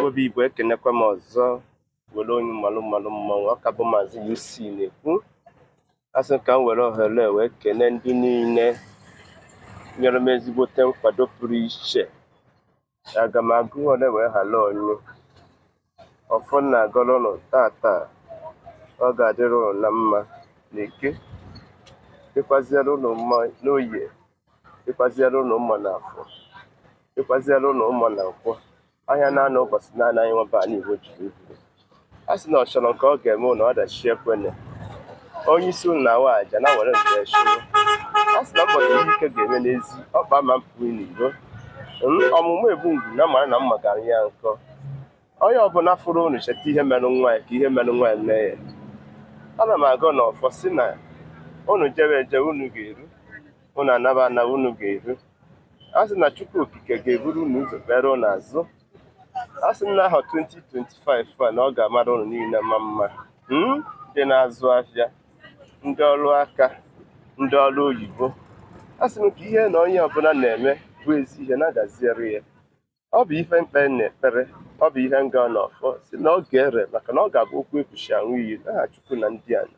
Igbo bụ Igbo, ekenekwa m ọzọ. Were onye malụ mmalụ mmanwụ ọ ka bụ Maazị UC na-ekwu. Asị m ka m were ohere wee kene ndị niile nyere m ezigbote nkwado pụrụ iche. Aga m agụ ole wee hala onye ọfọ na-agọrọ ụnụ tata. Ọ ga-adịrị ụnụ na mma na Eke, dịkwaziere ụnụ mma n'Oye, dịkwaziere ụnụ mma na Afọ, dịkwaziere ụnụ mma na Nkwọ. Ahịa na-anọ ụbọchị naanị anyị nweba ala Igbo jiri ibu. A sị na ọ chọrọ nke ọ ga-eme ụnụ ọdachi ekwene. Onye isi ụnụ na-awa aja na were nke eshuru. A sị na mbọchị ihe ike ga-eme n'ezi ọkpa ma mpụ n'iro. Ọmụmụ ebu ngwu na mara na mma gara ya nkọ. Onye ọbụla fụrụ unu cheta ihe mere nwa ya ka ihe mere nwa ya mee ya. Ana m agọ n'ọfọ si na unu jewe eje unu ga-eru, unu anaba anaba unu ga-eru. A sị na Chukwu Okike ga-eburu unu ụzọ kpere unu azụ. A sị na ahọ 2025 a na ọ ga-amara unu niile mma mma. Ndị na-azụ ahịa, ndị ọrụ aka, ndị ọrụ oyibo. A sị m ka ihe na onye ọbụla na-eme bụ ezi ihe na-agaziere ya. Ọ bụ ife mkpe na ekpere, ọ bụ ihe nga n'ọfọ si na ọ ga-ere, maka na ọ ga-abụ okwu ekwuchi anwụ iyi n'aha Chukwu na ndị ala.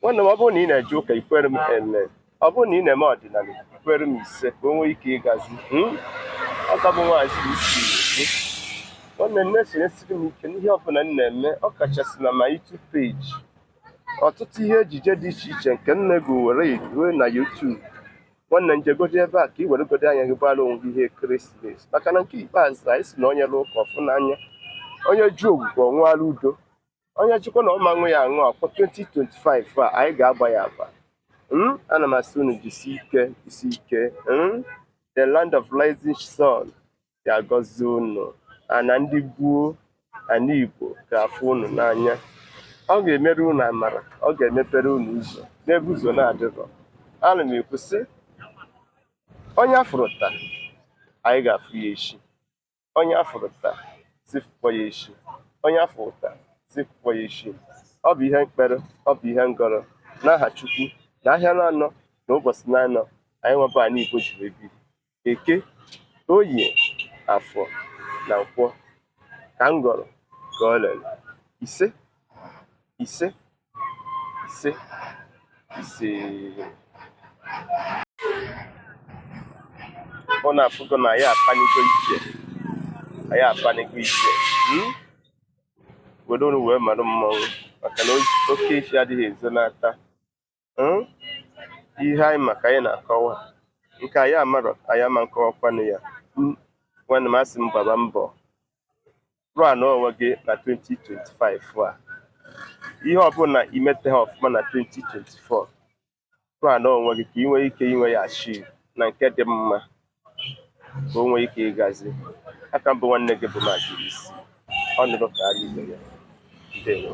Nwanne m, ọ bụrụ na ị na-eje ụka, ikwere m amen. Ọ bụrụ na ị na-eme ọdịnala, ikwere m ise, ka o nwee ike ịgazi. Ọ ka bụ Maazị UC. Nwanne m, na-esonyesiri m ike n'ihe ọbụla m na-eme, ọ kachasị na ma YouTube page. Ọtụtụ ihe ejije dị iche iche nke m na-ego were ruo na YouTube. Nwanne m, jegodi ebe a ka ị weregodi anya gị gbara onwe gị ihe ekeresimesi, maka na nke ikpeazụ anyị si na onye lụ ụka ọfụ n'anya, onye ju ogwugwu ọnwụala udo, onye chukwu na ọma ṅụ ya aṅụ ọkpọ. 2025 a anyị ga-agba ya agba. Ana m asị unu jisie ike, jisie ike. The land of rising sun ga-agọzi unu, ana ndị gboo, ana Igbo ga-afụ unu n'anya. Ọ ga-emere unu amara, ọ ga-emepere unu ụzọ n'ebe ụzọ na-adịrọ. Ana m ekwu sị, onye afụrụ taa, anyị ga-afụ ya echi. Onye afụrụ taa, si fụkwa ya echi. Onye afụrụ taa, si fụkwa ya echi. Ọ bụ ihe mkpere, ọ bụ ihe ngọrọ n'aha Chukwu na ahịa na-anọ na ụbọchị na-anọ anyị nwebe ala Igbo jiri ebiri. Eke, Oye, Afọ na Nkwọ ka m gọrọ ka ọ lere. Ise, ise, ise, ise. Ọ na-afụgo na anyị apanigo iche, anyị apanigo iche. Were unu wee mara mmanwụ, maka na oke efi adịghị ezo n'ata. Ihe anyị maka anyị na-akọwa nke anyị amarọ, anyị ama nkọwakwanụ ya. Nwanne m, asị m gbaba mbọ rụọ anụ onwe gị na 2025 a. Ihe ọbụla imete ha ọfụma na 2024, rụọ anụ onwe gị ka ị nwee ike inwe ya achieve na nke dị mma, ka o nwee ike ịgazi. Aka mbụ, nwanne gị bụ Maazị UC. Ọ nụrụ ka ara ibe ya. Ndewo.